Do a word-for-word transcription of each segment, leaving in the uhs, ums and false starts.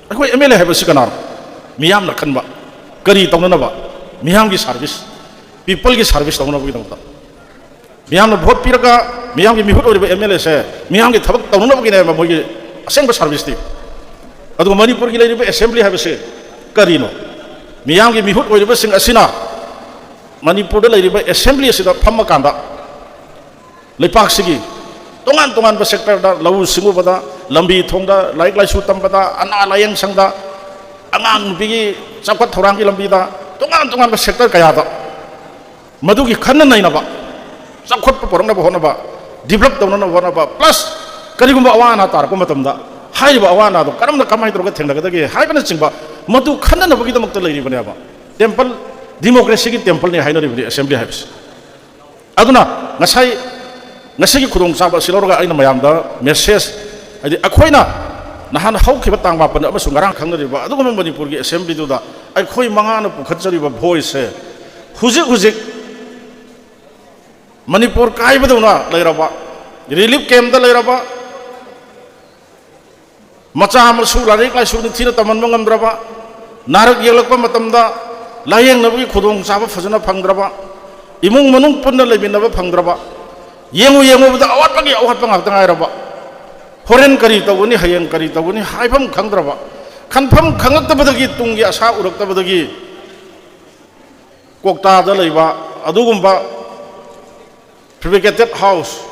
ꯑꯩꯈꯣꯏ M L A ꯍꯥꯏꯕꯁꯤ ꯀꯅꯥꯅꯣ? ꯃꯤꯌꯥꯝꯅ ꯈꯟꯕ, ꯀꯔꯤ ꯇꯧꯅꯅꯕ? ꯃꯤꯌꯥꯝꯒꯤ ꯁꯥꯔꯚꯤꯁ, ꯄꯤꯄꯜꯒꯤ ꯁꯥꯔꯚꯤꯁ ꯇꯧꯅꯕꯒꯤꯗꯃꯛꯇ꯫ ꯃꯤꯌꯥꯝꯅ ꯚꯣꯠ ꯄꯤꯔꯒ ꯃꯤꯌꯥꯝꯒꯤ ꯃꯤꯍꯨꯠ ꯑꯣꯏꯔꯤꯕ ꯑꯦꯝ ꯑꯦꯜ ꯑꯦꯁꯦ ꯃꯤꯌꯥꯝꯒꯤ ꯊꯕꯛ ꯇꯧꯅꯅꯕꯒꯤꯅꯦꯕ ꯃꯣꯏꯒꯤ ꯑꯁꯦꯡꯕ ꯁꯥꯔꯚꯤꯁꯇꯤ꯫ ꯑꯗꯨꯒ ꯃꯅꯤꯄꯨꯔꯒꯤ ꯂꯩꯔꯤꯕ ꯑꯦꯁꯦꯝꯕ꯭ꯂꯤ ꯍꯥꯏꯕꯁꯤ ꯀꯔꯤꯅꯣ? ꯃꯤꯌꯥꯝꯒꯤ ꯃꯤꯍꯨꯠ ꯑꯣꯏꯔꯤꯕꯁꯤꯡ ꯑꯁꯤꯅ ꯃꯅꯤꯄꯨꯔꯗ ꯂꯩꯔꯤꯕ ꯑꯦꯁꯦꯝꯕ꯭ꯂꯤ ꯑꯁꯤꯗ ꯐꯝꯃꯀꯥꯟꯗ ꯂꯩꯄꯥꯛꯁꯤꯒꯤ ꯇꯣꯉꯥꯟ ꯇꯣꯉꯥꯟꯕ ꯁꯦꯛꯇꯔꯗ, ꯂꯧꯎ ꯁꯤꯡꯎꯕꯗ, ꯂꯝꯕꯤ ꯊꯣꯡꯗ, ꯂꯥꯏꯔꯤꯛ ꯂꯥꯏꯁꯨ ꯇꯝꯕꯗ, ꯑꯅꯥ ꯂꯥꯌꯦꯡ ꯁꯪꯗ, ꯑꯉꯥꯡ ꯅꯨꯄꯤꯒꯤ ꯆꯥꯎꯈꯠ ꯊꯧꯔꯥꯡꯒꯤ ꯂꯝꯕꯤꯗ, ꯇꯣꯉꯥꯟ ꯇꯣꯉꯥꯟꯕ ꯁꯦꯛꯇꯔ ꯀꯌꯥꯗ ꯃꯗꯨꯒꯤ ꯈꯟꯅ ꯅꯩꯅꯕ, ꯆꯥꯎꯈꯠꯄ ꯄꯨꯔꯛꯅꯕ ꯍꯣꯠꯅꯕ, ꯗꯤꯕꯂꯞ ꯇꯧꯅꯅꯕ ꯍꯣꯠꯅꯕ, ꯄ꯭ꯂꯁ ꯀꯔꯤꯒꯨꯝꯕ ꯑꯋꯥ ꯑꯅꯥ ꯇꯥꯔꯛꯄ ꯃꯇꯝꯗ ꯍꯥꯏꯔꯤꯕ ꯑꯋꯥ ꯑꯅꯥꯗꯣ ꯀꯔꯝꯅ, ꯀꯃꯥꯏꯅ ꯇꯧꯔꯒ ꯊꯦꯡꯅꯒꯗꯒꯦ ꯍꯥꯏꯕꯅꯆꯤꯡꯕ, ꯃꯗꯨ ꯈꯟꯅꯅꯕꯒꯤꯗꯃꯛꯇ ꯂꯩꯔꯤꯕꯅꯦꯕ꯫ ꯇꯦꯝꯄꯜ, ꯗꯤꯃꯣꯀ꯭ꯔꯦꯁꯤꯒꯤ ꯇꯦꯝꯄꯜꯅꯤ ꯍꯥꯏꯅꯔꯤꯕꯅꯤ ꯑꯦꯁꯦꯝꯕ꯭ꯂꯤ ꯍꯥꯏꯕꯁꯤ꯫ ꯑꯗꯨꯅ ꯉꯁꯥꯏ, ꯉꯁꯤꯒꯤ ꯈꯨꯗꯣꯡꯆꯥꯕ ꯑꯁꯤ ꯂꯧꯔꯒ ꯑꯩꯅ ꯃꯌꯥꯝꯗ ꯃꯦꯁꯦꯖ, ꯍꯥꯏꯗꯤ ꯑꯩꯈꯣꯏꯅ ꯅꯍꯥꯟ ꯍꯧꯈꯤꯕ ꯇꯥꯡ ꯃꯥꯄꯟ ꯑꯃꯁꯨꯡ ꯉꯔꯥꯡ ꯈꯪꯅꯔꯤꯕ ꯑꯗꯨꯒꯨꯝꯕ ꯃꯅꯤꯄꯨꯔꯒꯤ ꯑꯦꯁꯦꯝꯕ꯭ꯂꯤꯗꯨꯗ ꯑꯩꯈꯣꯏ ꯃꯉꯥꯅ ꯄꯨꯈꯠꯆꯔꯤꯕ ꯚꯣꯏꯁꯁꯦ ꯍꯧꯖꯤꯛ ꯍꯧꯖꯤꯛ ꯃꯅꯤꯄꯨꯔ ꯀꯥꯏꯕꯗꯧꯅ ꯂꯩꯔꯕ, ꯔꯤꯂꯤꯐ ꯀꯦꯝꯞꯇ ꯂꯩꯔꯕ, ꯃꯆꯥ ꯃꯁꯨ ꯂꯥꯏꯔꯤꯛ ꯂꯥꯏꯁꯨ ꯅꯤꯡꯊꯤꯅ ꯇꯝꯍꯟꯕ ꯉꯝꯗ꯭ꯔꯕ, ꯅꯥꯔꯛ ꯌꯦꯛꯂꯛꯄ ꯃꯇꯝꯗ ꯂꯥꯌꯦꯡꯅꯕꯒꯤ ꯈꯨꯗꯣꯡꯆꯥꯕ ꯐꯖꯅ ꯐꯪꯗ꯭ꯔꯕ, ꯏꯃꯨꯡ ꯃꯅꯨꯡ ꯄꯨꯟꯅ ꯂꯩꯃꯤꯟꯅꯕ ꯐꯪꯗ꯭ꯔꯕ, ꯌꯦꯡꯉꯨ ꯌꯦꯡꯉꯨꯕꯗ ꯑꯋꯥꯠꯄꯒꯤ ꯑꯋꯥꯠꯄ ꯉꯥꯛꯇ ꯉꯥꯏꯔꯕ, ꯍꯣꯔꯦꯟ ꯀꯔꯤ ꯇꯧꯒꯅꯤ, ꯍꯌꯦꯡ ꯀꯔꯤ ꯇꯧꯒꯅꯤ ꯍꯥꯏꯐꯝ ꯈꯪꯗ꯭ꯔꯕ, ꯈꯟꯐꯝ ꯈꯪꯉꯛꯇꯕꯗꯒꯤ, ꯇꯨꯡꯒꯤ ꯑꯁꯥ ꯎꯔꯛꯇꯕꯗꯒꯤ ꯀꯣꯛꯇꯥꯗ ꯂꯩꯕ ꯑꯗꯨꯒꯨꯝꯕ ꯐꯦꯕ꯭ꯔꯤꯀꯦꯇꯦꯠ ꯍꯥꯎꯁ,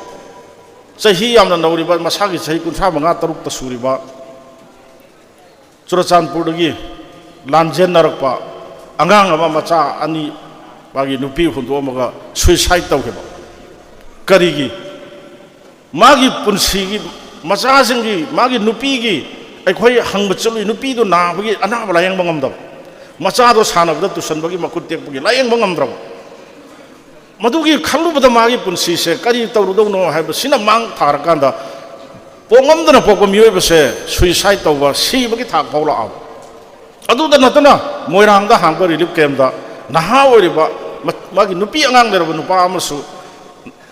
ꯆꯍꯤ ꯌꯥꯝꯅ ꯅꯧꯔꯤꯕ, ꯃꯁꯥꯒꯤ ꯆꯍꯤ ꯀꯨꯟꯊ꯭ꯔꯥ ꯃꯉꯥ ꯇꯔꯨꯛꯇ ꯁꯨꯔꯤꯕ ꯆꯨꯔꯆꯥꯟꯄꯨꯔꯗꯒꯤ ꯂꯥꯟꯖꯦꯟꯅꯔꯛꯄ ꯑꯉꯥꯡ ꯑꯃ, ꯃꯆꯥ ꯑꯅꯤ, ꯃꯥꯒꯤ ꯅꯨꯄꯤ ꯍꯨꯟꯗꯣꯛꯑꯝꯃꯒ ꯁꯨꯏꯁꯥꯏꯠ ꯇꯧꯈꯤꯕ꯫ ꯀꯔꯤꯒꯤ? ꯃꯥꯒꯤ ꯄꯨꯟꯁꯤꯒꯤ, ꯃꯆꯥꯁꯤꯡꯒꯤ, ꯃꯥꯒꯤ ꯅꯨꯄꯤꯒꯤ ꯑꯩꯈꯣꯏ ꯍꯪꯕ ꯆꯠꯂꯨꯏ, ꯅꯨꯄꯤꯗꯨ ꯅꯥꯕꯒꯤ ꯑꯅꯥꯕ ꯂꯥꯌꯦꯡꯕ ꯉꯝꯗꯕ, ꯃꯆꯥꯗꯣ ꯁꯥꯟꯅꯕꯗ ꯇꯨꯁꯟꯕꯒꯤ ꯃꯈꯨꯠ ꯇꯦꯛꯄꯒꯤ ꯂꯥꯌꯦꯡꯕ ꯉꯝꯗ꯭ꯔꯕ꯫ ꯃꯗꯨꯒꯤ ꯈꯜꯂꯨꯕꯗ ꯃꯥꯒꯤ ꯄꯨꯟꯁꯤꯁꯦ ꯀꯔꯤ ꯇꯧꯔꯨꯗꯧꯅꯣ ꯍꯥꯏꯕꯁꯤꯅ ꯃꯥꯡ ꯊꯥꯔꯀꯥꯟꯗ, ꯄꯣꯛꯉꯝꯗꯅ ꯄꯣꯛꯄ ꯃꯤꯑꯣꯏꯕꯁꯦ ꯁꯨꯏꯁꯥꯏꯠ ꯇꯧꯕ, ꯁꯤꯕꯒꯤ ꯊꯥꯛ ꯐꯥꯎ ꯂꯥꯛꯑꯕ꯫ ꯑꯗꯨꯗ ꯅꯠꯇꯅ ꯃꯣꯏꯔꯥꯡꯗ ꯍꯥꯡꯕ ꯔꯤꯂꯤꯐ ꯀꯦꯝꯞꯇ ꯅꯍꯥ ꯑꯣꯏꯔꯤꯕ ꯃ-, ꯃꯥꯒꯤ ꯅꯨꯄꯤ ꯑꯉꯥꯡ ꯂꯩꯔꯕ ꯅꯨꯄꯥ ꯑꯃꯁꯨ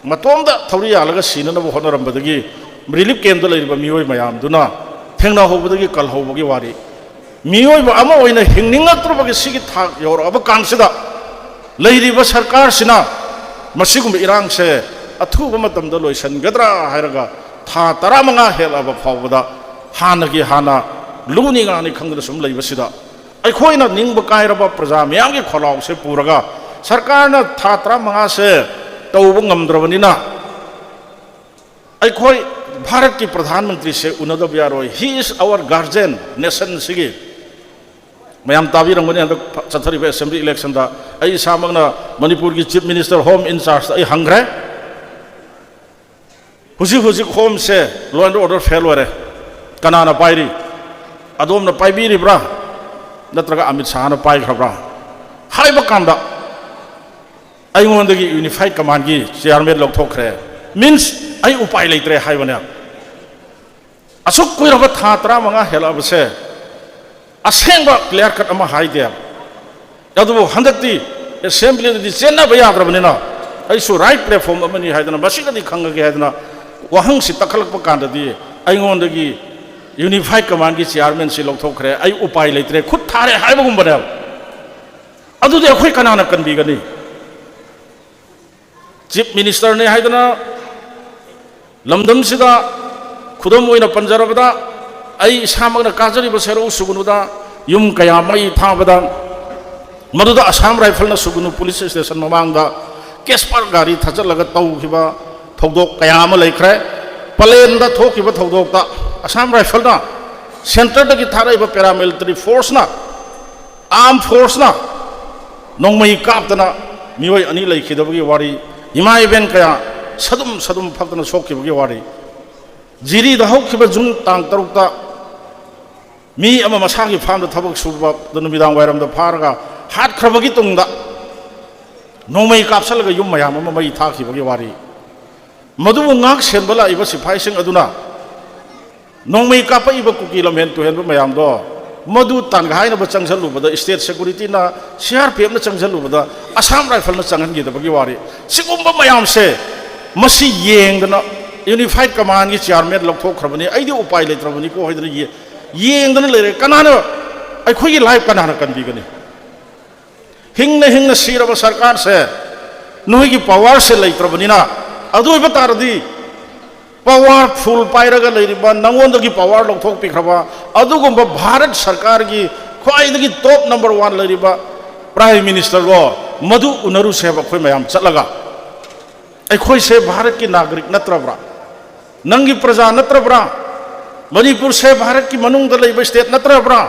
ꯃꯇꯣꯝꯗ ꯊꯧꯔꯤ ꯌꯥꯜꯂꯒ ꯁꯤꯅꯅꯕ ꯍꯣꯠꯅꯔꯝꯕꯗꯒꯤ ꯔꯤꯂꯤꯐ ꯀꯦꯝꯞꯇ ꯂꯩꯔꯤꯕ ꯃꯤꯑꯣꯏ ꯃꯌꯥꯝꯗꯨꯅ ꯊꯦꯡꯅꯍꯧꯕꯗꯒꯤ ꯀꯜꯍꯧꯕꯒꯤ ꯋꯥꯔꯤ꯫ ꯃꯤꯑꯣꯏꯕ ꯑꯃ ꯑꯣꯏꯅ ꯍꯤꯡꯅꯤꯡꯉꯛꯇ꯭ꯔꯕꯒꯤ ꯁꯤꯒꯤ ꯊꯥꯛ ꯌꯧꯔꯛꯑꯕ ꯀꯥꯟꯁꯤꯗ, ꯂꯩꯔꯤꯕ ꯁꯔꯀꯥꯔꯁꯤꯅ ꯃꯁꯤꯒꯨꯝꯕ ꯏꯔꯥꯡꯁꯦ ꯑꯊꯨꯕ ꯃꯇꯝꯗ ꯂꯣꯏꯁꯤꯟꯒꯗ꯭ꯔꯥ ꯍꯥꯏꯔꯒ, ꯊꯥ ꯇꯔꯥꯃꯉꯥ ꯍꯦꯜꯂꯛꯑꯕ ꯐꯥꯎꯕꯗ ꯍꯥꯟꯅꯒꯤ ꯍꯥꯟꯅ ꯂꯨꯅꯤ ꯉꯥꯅꯤ ꯈꯪꯗꯅ ꯁꯨꯝ ꯂꯩꯕꯁꯤꯗ, ꯑꯩꯈꯣꯏꯅ ꯅꯤꯡꯕ ꯀꯥꯏꯔꯕ ꯄ꯭ꯔꯖꯥ ꯃꯤꯌꯥꯝꯒꯤ ꯈꯣꯜꯂꯥꯎꯁꯦ ꯄꯨꯔꯒ, ꯁꯔꯀꯥꯔꯅ ꯊꯥ ꯇꯔꯥꯃꯉꯥꯁꯦ ꯇꯧꯕ ꯉꯝꯗ꯭ꯔꯕꯅꯤꯅ, ꯑꯩꯈꯣꯏ ꯚꯥꯔꯠꯀꯤ ꯄ꯭ꯔꯙꯥꯟ ꯃꯟꯇ꯭ꯔꯤꯁꯦ ꯎꯅꯗꯕ ꯌꯥꯔꯣꯏ꯫ He is our guardian, nationꯁꯤꯒꯤ꯫ ꯃꯌꯥꯝ ꯇꯥꯕꯤꯔꯝꯒꯅꯤ, ꯍꯟꯗꯛ ꯆꯠꯊꯔꯤꯕ assembly electionꯗ ꯑꯩ ꯏꯁꯥꯃꯛꯅ ꯃꯅꯤꯄꯨꯔꯒꯤ chief minister, home in chargeꯇ ꯑꯩ ꯍꯪꯈ꯭ꯔꯦ꯫ ꯍꯧꯖꯤꯛ ꯍꯧꯖꯤꯛ homeꯁꯦ law and order fail ꯑꯣꯏꯔꯦ꯫ ꯀꯅꯥꯅ ꯄꯥꯏꯔꯤ? ꯑꯗꯣꯝꯅ ꯄꯥꯏꯕꯤꯔꯤꯕ꯭ꯔꯥ, ꯅꯠꯇ꯭ꯔꯒ ꯑꯃꯤꯠ ꯁꯥꯍꯅ ꯄꯥꯏꯈ꯭ꯔꯕ꯭ꯔꯥ? ꯍꯥꯏꯕ ꯀꯥꯟꯗ, ꯑꯩꯉꯣꯟꯗꯒꯤ unified commandꯀꯤ chairman ꯂꯧꯊꯣꯛꯈ꯭ꯔꯦ꯫ Means, ꯑꯩ ꯎꯄꯥꯏ ꯂꯩꯇ꯭ꯔꯦ ꯍꯥꯏꯕꯅꯦ꯫ ꯑꯁꯨꯛ ꯀꯨꯏꯔꯕ ꯊꯥ ꯇꯔꯥꯃꯉꯥ ꯍꯦꯜꯂꯛꯑꯕꯁꯦ ꯑꯁꯦꯡꯕ clear cut ꯑꯃ ꯍꯥꯏꯗꯦ꯫ ꯑꯗꯨꯕꯨ ꯍꯟꯗꯛꯇꯤ assemblyꯗꯗꯤ ꯆꯦꯟꯅꯕ ꯌꯥꯗ꯭ꯔꯕꯅꯤꯅ, ꯑꯩꯁꯨ right platform ꯑꯃꯅꯤ ꯍꯥꯏꯗꯅ, ꯃꯁꯤꯒꯗꯤ ꯈꯪꯉꯒꯦ ꯍꯥꯏꯗꯅ ꯋꯥꯍꯪꯁꯤ ꯇꯛꯈꯠꯂꯛꯄ ꯀꯥꯟꯗꯗꯤ, ꯑꯩꯉꯣꯟꯗꯒꯤ unified commandꯀꯤ chairmanꯁꯤ ꯂꯧꯊꯣꯛꯈ꯭ꯔꯦ, ꯑꯩ ꯎꯄꯥꯏ ꯂꯩꯇ꯭ꯔꯦ, ꯈꯨꯠ ꯊꯥꯔꯦ ꯍꯥꯏꯕꯒꯨꯝꯕꯅꯦꯕ꯫ ꯑꯗꯨꯗꯤ ꯑꯩꯈꯣꯏ ꯀꯅꯥꯅ ꯀꯟꯕꯤꯒꯅꯤ? Chief ministerꯅꯤ ꯍꯥꯏꯗꯅ, ꯂꯝꯗꯝꯁꯤꯗ, ꯈꯨꯗꯝ ꯑꯣꯏꯅ ꯄꯟꯖꯔꯕꯗ, ꯑꯩ ꯏꯁꯥꯃꯛꯅ ꯀꯥꯖꯔꯤꯕ ꯁꯦꯔꯧ ꯁꯨꯒꯅꯨꯗ ꯌꯨꯝ ꯀꯌꯥ ꯃꯩ ꯊꯥꯕꯗ, ꯃꯗꯨꯗ Assam Riflesꯅ ꯁꯨꯒꯅꯨ police station ꯃꯃꯥꯡꯗ Casper ꯒꯥꯔꯤ ꯊꯥꯖꯤꯜꯂꯒ ꯇꯧꯈꯤꯕ ꯊꯧꯗꯣꯛ ꯀꯌꯥ ꯑꯃ ꯂꯩꯈ꯭ꯔꯦ꯫ ꯄꯂꯦꯟꯗ ꯊꯣꯛꯈꯤꯕ ꯊꯧꯗꯣꯛꯇ Assam Riflesꯅ, centreꯗꯒꯤ ꯊꯥꯔꯛꯏꯕ paramilitary forceꯅ, armed forceꯅ ꯅꯣꯡꯃꯩ ꯀꯥꯞꯇꯅ ꯃꯤꯑꯣꯏ ꯑꯅꯤ ꯂꯩꯈꯤꯗꯕꯒꯤ ꯋꯥꯔꯤ, ꯏꯃꯥ ꯏꯕꯦꯟ ꯀꯌꯥ ꯁꯗꯨꯝ ꯁꯗꯨꯝ ꯐꯛꯇꯅ ꯁꯣꯛꯈꯤꯕꯒꯤ ꯋꯥꯔꯤ, ꯖꯤꯔꯤꯗ ꯍꯧꯈꯤꯕ June ꯇꯥꯡ ꯇꯔꯨꯛꯇ ꯃꯤ ꯑꯃ ꯃꯁꯥꯒꯤ farmꯗ ꯊꯕꯛ ꯁꯨꯕꯗ ꯅꯨꯃꯤꯗꯥꯡ ꯋꯥꯏꯔꯝꯗ ꯐꯥꯔꯒ ꯍꯥꯠꯈ꯭ꯔꯕꯒꯤ ꯇꯨꯡꯗ ꯅꯣꯡꯃꯩ ꯀꯥꯞꯁꯜꯂꯒ ꯌꯨꯝ ꯃꯌꯥꯝ ꯑꯃ ꯃꯩ ꯊꯥꯈꯤꯕꯒꯤ ꯋꯥꯔꯤ, ꯃꯗꯨꯕꯨ ꯉꯥꯛ ꯁꯦꯟꯕ ꯂꯥꯛꯏꯕ ꯁꯤꯐꯥꯏꯁꯤꯡ ꯑꯗꯨꯅ ꯅꯣꯡꯃꯩ ꯀꯥꯞꯄꯛꯏꯕ ꯀꯨꯀꯤ ꯂꯝꯍꯦꯟ ꯇꯨꯍꯦꯟꯕ ꯃꯌꯥꯝꯗꯣ, ꯃꯗꯨ ꯇꯥꯟꯒꯥꯏꯅꯕ ꯆꯪꯁꯜꯂꯨꯕꯗ, state securityꯅ, CRPFꯅ ꯆꯪꯁꯜꯂꯨꯕꯗ, Assam Riflesꯅ ꯆꯪꯍꯟꯈꯤꯗꯕꯒꯤ ꯋꯥꯔꯤ, ꯁꯤꯒꯨꯝꯕ ꯃꯌꯥꯝꯁꯦ, ꯃꯁꯤ ꯌꯦꯡꯗꯅ unified commandꯀꯤ chairman ꯂꯧꯊꯣꯛꯈ꯭ꯔꯕꯅꯤ, ꯑꯩꯗꯤ ꯎꯄꯥꯏ ꯂꯩꯇ꯭ꯔꯕꯅꯤꯀꯣ ꯍꯥꯏꯗꯅ ꯌꯦ-, ꯌꯦꯡꯗꯅ ꯂꯩꯔꯦ꯫ ꯀꯅꯥꯅ ꯑꯩꯈꯣꯏꯒꯤ ꯂꯥꯏꯐ ꯀꯅꯥꯅ ꯀꯟꯕꯤꯒꯅꯤ? ꯍꯤꯡꯅ ꯍꯤꯡꯅ ꯁꯤꯔꯕ ꯁꯔꯀꯥꯔꯁꯦ, ꯅꯣꯏꯒꯤ ꯄꯋꯥꯔꯁꯦ ꯂꯩꯇ꯭ꯔꯕꯅꯤꯅ, ꯑꯗꯨ ꯑꯣꯏꯕ ꯇꯥꯔꯗꯤ ꯄꯋꯥꯔ ꯐꯨꯜ ꯄꯥꯏꯔꯒ ꯂꯩꯔꯤꯕ, ꯅꯉꯣꯟꯗꯒꯤ ꯄꯋꯥꯔ ꯂꯧꯊꯣꯛꯄꯤꯈ꯭ꯔꯕ ꯑꯗꯨꯒꯨꯝꯕ ꯚꯥꯔꯠ ꯁꯔꯀꯥꯔꯒꯤ ꯈ꯭ꯋꯥꯏꯗꯒꯤ ꯇꯣꯞ ꯅꯝꯕꯔ ꯋꯥꯟ ꯂꯩꯔꯤꯕ ꯄ꯭ꯔꯥꯏꯝ ꯃꯤꯅꯤꯁꯇꯔꯗꯣ, ꯃꯗꯨ ꯎꯅꯔꯨꯁꯦꯕ ꯑꯩꯈꯣꯏ ꯃꯌꯥꯝ ꯆꯠꯂꯒ꯫ ꯑꯩꯈꯣꯏꯁꯦ ꯚꯥꯔꯠꯀꯤ ꯅꯥꯒꯔꯤꯛ ꯅꯠꯇ꯭ꯔꯕ꯭ꯔꯥ? ꯅꯪꯒꯤ ꯄ꯭ꯔꯖꯥ ꯅꯠꯇ꯭ꯔꯕ꯭ꯔꯥ? ꯃꯅꯤꯄꯨꯔꯁꯦ ꯚꯥꯔꯠꯀꯤ ꯃꯅꯨꯡꯗ ꯂꯩꯕ ꯁ꯭ꯇꯦꯠ ꯅꯠꯇ꯭ꯔꯕ꯭ꯔꯥ?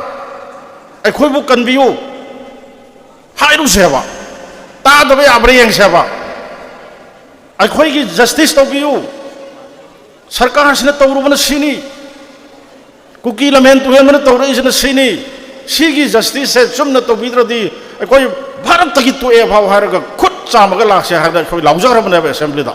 ꯑꯩꯈꯣꯏꯕꯨ ꯀꯟꯕꯤꯌꯨ ꯍꯥꯏꯔꯨꯁꯦꯕ꯫ ꯇꯥꯗꯕ ꯌꯥꯕ꯭ꯔꯥ ꯌꯦꯡꯁꯦꯕ꯫ ꯑꯩꯈꯣꯏꯒꯤ ꯖꯁꯇꯤꯁ ꯇꯧꯕꯤꯌꯨ꯫ ꯁꯔꯀꯥꯔꯁꯤꯅ ꯇꯧꯔꯨꯕꯅ ꯁꯤꯅꯤ, ꯀꯨꯀꯤ ꯂꯝꯍꯦꯟ ꯇꯨꯍꯦꯟꯕꯅ ꯇꯧꯔꯛꯏꯁꯤꯅ ꯁꯤꯅꯤ, ꯁꯤꯒꯤ ꯖꯁꯇꯤꯁꯁꯦ ꯆꯨꯝꯅ ꯇꯧꯕꯤꯗ꯭ꯔꯗꯤ ꯑꯩꯈꯣꯏ ꯚꯥꯔꯠꯇꯒꯤ ꯇꯣꯛꯑꯦ ꯐꯥꯎ ꯍꯥꯏꯔꯒ ꯈꯨꯠ ꯆꯥꯝꯃꯒ ꯂꯥꯛꯁꯦ ꯍꯥꯏꯅ ꯑꯩꯈꯣꯏ ꯂꯥꯎꯖꯈ꯭ꯔꯕꯅꯦꯕ ꯑꯦꯁꯦꯝꯕ꯭ꯂꯤꯗ꯫